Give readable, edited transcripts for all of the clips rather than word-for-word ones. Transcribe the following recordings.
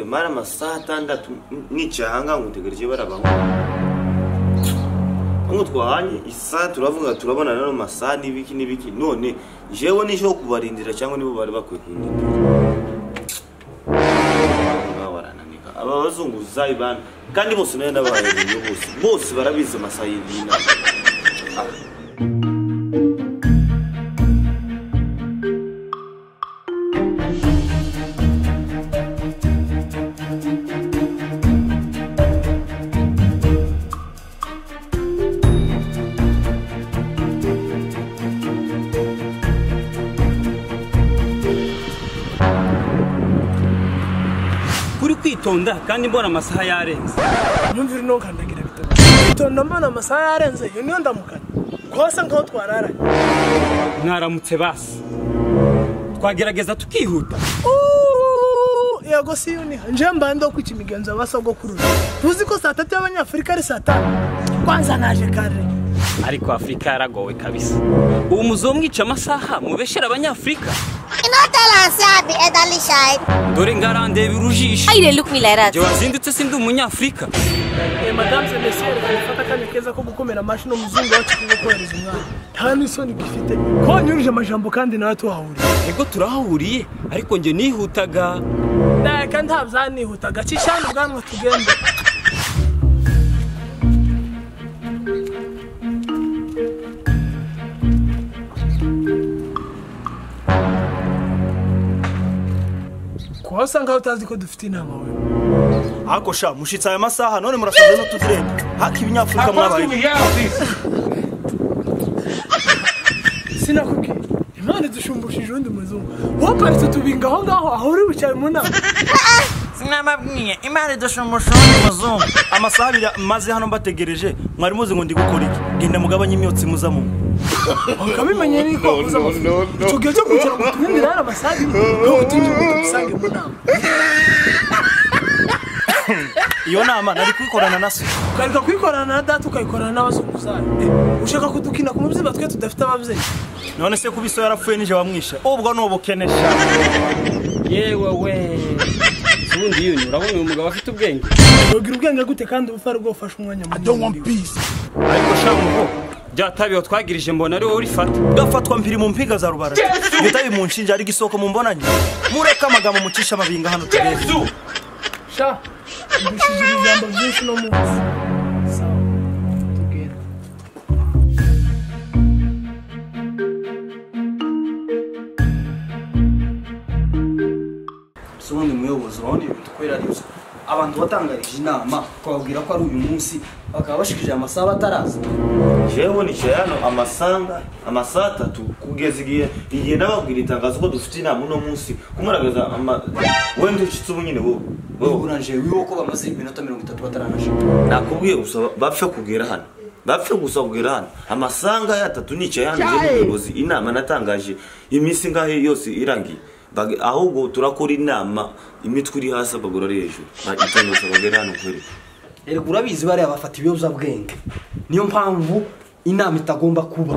jewe mara amasaha 6 nicaye ahangaha ngutegereje barabaho. Ngo twahanye isaha turavuga turabonana no masaha n'ibiki n'ibiki none jewe nije kubarindira cyangwa nibo bari bakwiye kundindira. Barananeka aba bazunguzayi bana kandi bose nayo ndabaye bose bose barabizi amasaha y'inama. Kwitonda kandi mbona amasaha yarenze. Nyumvira no kandagira bitabo. Kwitonda mbona amasaha yarenze iyo niyo ndamukanye. Kwasa nkaho twararanye. Mwaramutse basi. Twagerageza tukihuta. Yego si yuni. Nje mbando kwica imigenzo abasogokuru. Tuzi ko saa 3 y'abanyafrika ari saa 5. Kwanza naje kare. Ariko Afrika yaragowe kabisa. Ubu muzomwica amasaha mubeshera abanyafrika. Dore ngarandeba urujisho. Je wazindutse sindi umunyafrika. Madame et messieurs, reka akanya keza ko gukomera amashi no muzungu wacu kuko kohereza umwana. Nta n'isoni gifite. Ko nyuruje amajambo kandi nawe tuhahuriye. Ego turahahuriye ariko nje nihutaga. Ndaka ntabyanihutaga. Cishana ubwanwa tugende. Kwasa nkaho utazi ko dufite inama wewe. Ako sha mushitsa aya masaha none murasaze no tuzirenda. Haki ibinyafrika mwabaye. Sinakubwiye. Imana idushumbushe undi muzungu. Woparitse tubinga aho ngaho aho uri bucyaye mu nama. Sinababwiye Imana idushumbushe undi muzungu. Amasaha abiri maze hano mbategereje mwari muzi ngo ndi gukora iki? Genda mugabanye imyotsi muzamo. Ukabimenye niko uza amafaranga. Tugiye cyo kwicara ngo turindire hano amasaha abiri no tutinjire ngo tugusange mu nama. Iyo nama nari kuyikorana na so. Ukareka kuyikorana na data ukayikorana n'abazunguzayi. Ushaka kudukina ku mubyimba twe tudafite ababyeyi. None se kuba iso yarapfuye nije wamwishe. Ubwo ni ubukenesha. Yewe we. Ubundi yuni urabona uyu mugabo afite ubwenge. Ugira ubwenge gute kandi ubufari bwo ufasha umwanya munini. I don't want peace. Ariko sha muho. Byatabiho twagirije mbona ari wowe urifata. Gafatwa mpiri mu mpiga za rubara. Bitabi mu nshinja ari gisoko mu mbonanye. Mureka amagambo mucisha amabinga hano tugeze. Sha ndushije ibijambo byinshi no munsi. Sawa. Tugende. Sobundi muyobozi urabona ibintu kwera ari byo. Abantu batangarije inama kwabwira ko ari uyu munsi bakaba bashikije amasaha bataraza. Jewe nicaye hano amasanga amasaha 3 kugeza igihe nababwira itangazo ko dufite inama uno munsi kumuragaza wenda ucitse ubu nyine wowe. Uranje wiwo ko bamaze iminota 30 bataranashika. Nakubwiye gusa bapfe kugera hano. Bapfe gusa kugera hano. Amasanga ya 3 nicaye hano je muyobozi inama natangaje iminsi ngahe yose irangiye. Ahubwo turakora inama imitwe iri hasi abagore ari hejuru. Itangazo bagera hano kweri. Erega urabizi bari abafata ibiyobyabwenge. Niyo mpamvu inama itagomba kuba.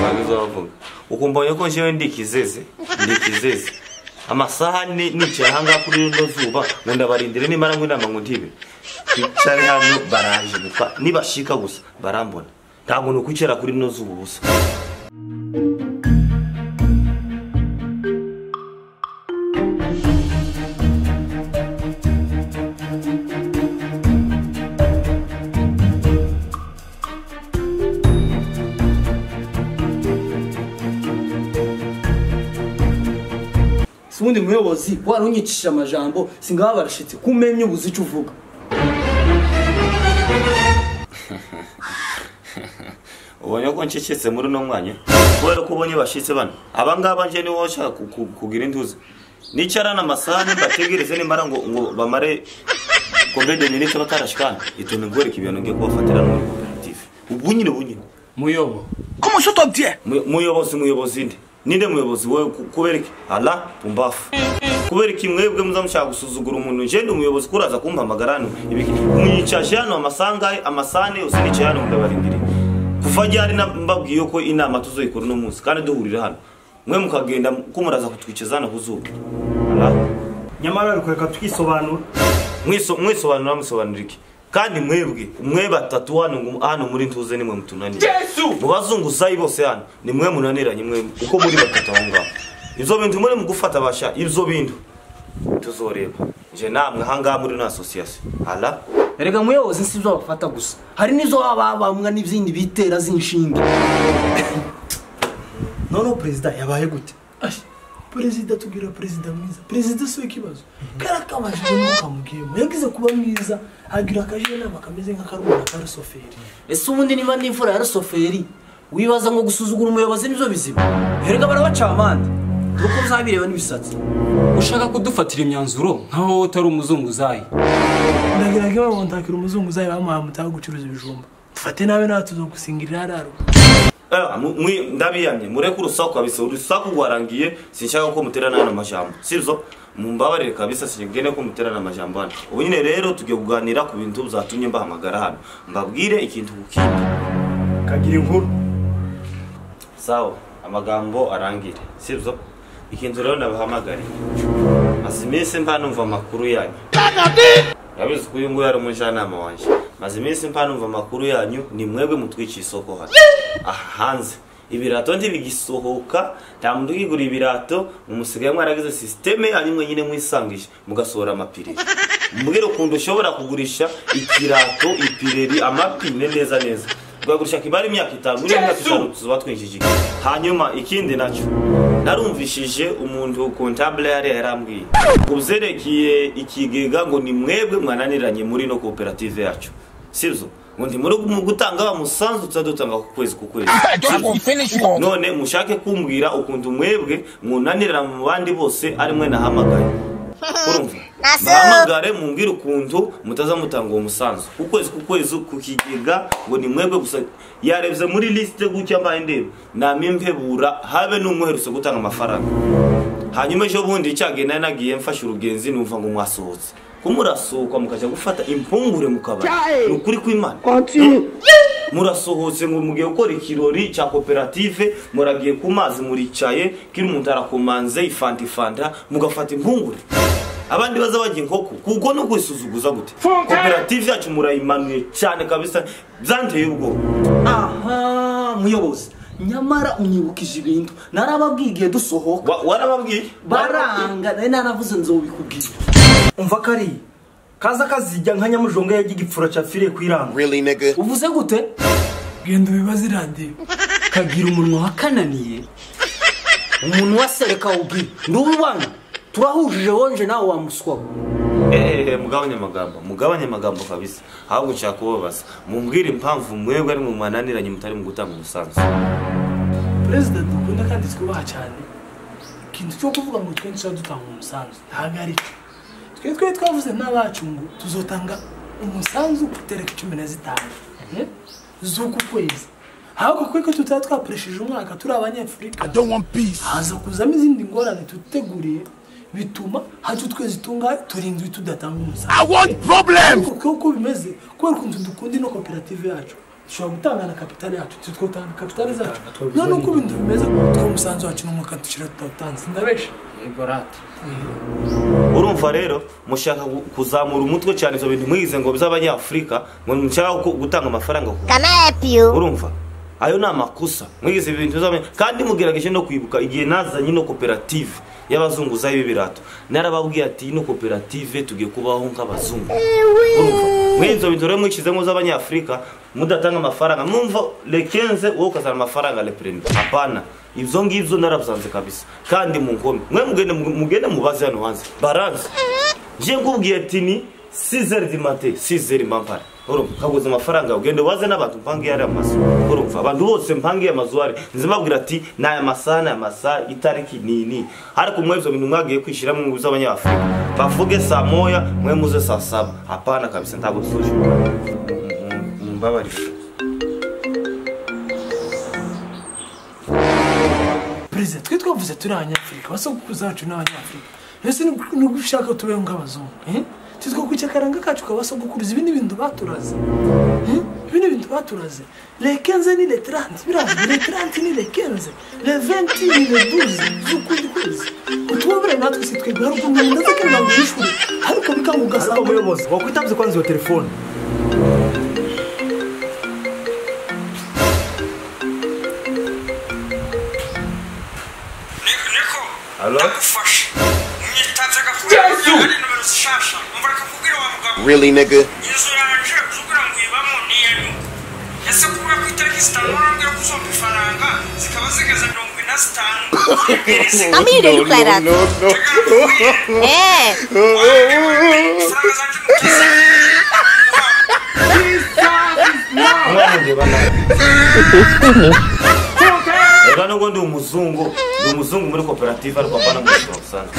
Bagize bavuga. Ukumbonye ko jewe ndikizeze, ndikizeze. Amasaha nicaye ahangaha kuri rino zuba ngo ndabarindire nimara ngo inama ngo ntibe. Bicare hano baraje gupfa nibashika gusa barambona. Ntabwo nukwicara kuri rino zuba ubusa. Ubundi muyobozi warunyicisha amajambo singaba barashitse kumenya ubuzi ico uvuga. Ubonye ko ncecetse muri no mwanya kubera ko ubonye bashitse bano abangaba nje niwo nshaka kugira intuza nicarana amasaha mbategereze nimara ngo bamare combien de minutes batarashikana itonde ngwereka ibintu ngiye kubafatira no muri koperative ubu nyine muyobo. Comment je t'obtiens? Muyobozi muyobozi nde? Ninde muyobozi wewe kubereka ala pumbafu. Kubereka imwebwe muzamushaka gusuzugura umuntu nje ndi umuyobozi kuraza kumpamagara hano ibiki munyicaje hano amasanga amasane yose nicaye hano ndabarindiriye. Kuva ryari mbabwiye ko inama tuzoyikora no munsi kandi duhurira hano. Mwe mukagenda kumuraza kutwicaza hano kuzuba. Ala Nyamara ari kureka twisobanura. Mwisobanura musobanura iki? Kandi mwebwe mwe batatu hano muri ntuze nimwe mutunaniye. Mu bazunguzayi bose hano ni mwe munaniranye mwe uko muri batatu aho ngaho. Ivyo bintu muri mu gufata basha ivyo bintu tuzoreba. Je namwe ahangaha muri na association. Ala erega muyobozi si byo bafata gusa. Hari nizo babamwa n'ibindi bitera zinshinge. None president yabaye gute? Perezida tugira perezida mwiza. Perezida si ikibazo. Karakabajije n'ukamugiyemo. Yagize kuba mwiza agira akaje nama kameze nk'akarumuna ka rusoferi. Ese ubundi niba n'imfura ya rusoferi wibaza ngo gusuzugura umuyobozi nivyo bizima? Erega barabaca amande. Uko uzabireba n'ibisatsi. Ushaka kudufatira imyanzuro nkaho utari umuzunguzayi. Ndagira ngo bamontakira umuzunguzayi bamuha mutaho gucuruza ibijumba. Dufate nawe nawe tuzogusingirira araro. Ndabiyamye mureke urusaku kabisa, urusaku rwarangiye sinshaka ko muterana hano amajambo, sivyo? Mumbabarire kabisa sinigene ko muterana amajambo hano. Ubu nyine rero tugiye kuganira ku bintu byatumye mbahamagara hano, mbabwire ikintu kukindi. Kagira inkuru. Sawa, amagambo arangire, sivyo? Ikintu rero nabahamagariye, maze iminsi mba numva amakuru yanyu. Yabizi ko uyu nguyu ari umujyanama wanje. Maze iminsi mba numva amakuru yanyu, ni mwebwe mutwica isoko hano. Aha hanze ibirato ntibigisohoka, nta muntu ukigura ibirato, mumusigaye mwaragize systeme yanyu mwenyine mwisangije mugasohora amapireri. Mbwira ukuntu ushobora kugurisha ikirato, ipireri, amapine neza neza. Ugagurisha kibari imyaka 5, muri imyaka 5 tuzoba twinjije. Hanyuma ikindi nacyo narumvishije umuntu comptable yari yarambwiye kubyerekeye ikigega ngo ni mwebwe mwananiranye muri no koperative yacu, sivyo? Ngo ndi muri gutanga bamusanzu tuzadutanga ku kwezi ku kwezi. None mushake kumbwira ukuntu mwebwe munanirana mu bandi bose ari mwe nahamagaye. Urumva? Nahamagare mumbwire ukuntu mutaza mutanga uwo musanzu ku kwezi ku kwezi ku kigega ngo ni mwebwe gusa. Yarebye muri liste gutya mbaye ndeba namimpebura habe n'umwe gutanga amafaranga. Hanyuma ejo bundi cyagenda nagiye mfasha urugenzi numva ngo mwasohotse. Kumurasuka mukaja gufata impungure mukabari. Nukuri kw'Imana. Murasohotse ngo mugiye gukora ikirori cya koperative, muragiye ku mazi muricaye, kiri umuntu arakomanze ifanta ifanta mugafata impungure. Abandi baza bagiye inkoko kuko no kwisuzuguza gute. Koperative yacu murayimanuye cyane kabisa, byanteye ubwoba. Aha muyobozi, nyamara unyibukije ibintu narababwiye igihe dusohoka. Warababwiye? Baranga nari naravuze nzobikubwira. Umva kari kaza kazijya nka nyamujonga y'igipfura ca fire kwiranga. Really nigga? Uvuze gute? Genda ubibaze iradiyo. Kagira umunwa wakananiye. Umuntu wasereka ubwi ndubibana turahujije wonje nawe wa muswa. Mugabanye amagambo, mugabanye amagambo kabisa. Ahubwo nshaka kubabaza, mumbwire impamvu mwebwe ari mu mananiranye mutari mu gutanga umusanzu. President dukunda kandi twubaha cyane. Ikintu cyo kuvuga ngo twe nshaka dutanga umusanzu ntabwo ari cyo. Twe twavuze n'abacu ngo tuzotanga umusanzu ku tariki 15 z'uku kwezi. Ahubwo kuko tutaba twapresheje umwaka turi abanyafurika, I don't want peace. Haza kuzamo izindi ngorane tuteguriye bituma hacu twezi tunga turindwi tudatanga umusanzu. I want problems. Kuko bimeze kubera ukuntu dukunda ino koperative yacu dushobora gutanga na kapitale yacu, tutwotanga kapitale zacu. None uko ibintu bimeze twa umusanzu wacu n'umwaka dushira tutatanze. Ndabesha. Yego rata. Urumva rero mushaka kuzamura umutwe cyane izo bintu mwigize ngo by'abanyafrika ngo mushaka gutanga amafaranga ku. Can I help you? Urumva? Ayo ni amakosa mwigize ibintu by'abanya kandi mugerageje no kwibuka igihe nazanye no koperative y'abazunguzayi b'ibirato. Narababwiye ati ino koperative tugiye kubaho nk'abazungu. Urumva? Mwizo bintu rero mwishizemo z'abanyafrika mudatanga amafaranga mwumva le 15 wowe ukazana amafaranga le premier. Hapana. Ibyo ngibyo narabyanze kabisa. Kandi mu ngome mwe mugende mubaze hano hanze. Baranze. Je nkubwiye ati ni 6h du matin, 6h mampara. Urumva kaguze amafaranga ugende waze n'abantu mpangiye ari amazu. Urumva abantu bose mpangiye amazu ari nzibabwira ati naya masaha naya masaha itariki nini. Ariko mwe ibyo bintu mwagiye kwishiramo ngo z'abanyafrika. Bavuge saa 1 mwe muze saa 7. Hapana kabisa ntabwo tuje. Mumbabarire. President twe twavuze turi abanyafrika, basokuruza bacu n'abanyafrika. Ese nugushaka tubeho nk'abazungu, eh? Titwo kucyakaranga kacu kabasokuruza ibindi bintu baturaze. Bino bintu baturaze le 15 ni le 30, birazwi le 30 ni le 15, le 20 ni le 12 z'ukundi kwezi. Utubabare natwe si twebwe, hari ukuntu umuntu aza akanga ngo yishure ariko bikanga ugasanga. Ariko muyobozi, wakwitabye kwanza iyo telefone. Allo? Really, nigga? Amire Luclarat. Eh. Reka nubwo ndi umuzungu, ndi umuzungu muri koperative ariko apana mu buzima busanzwe.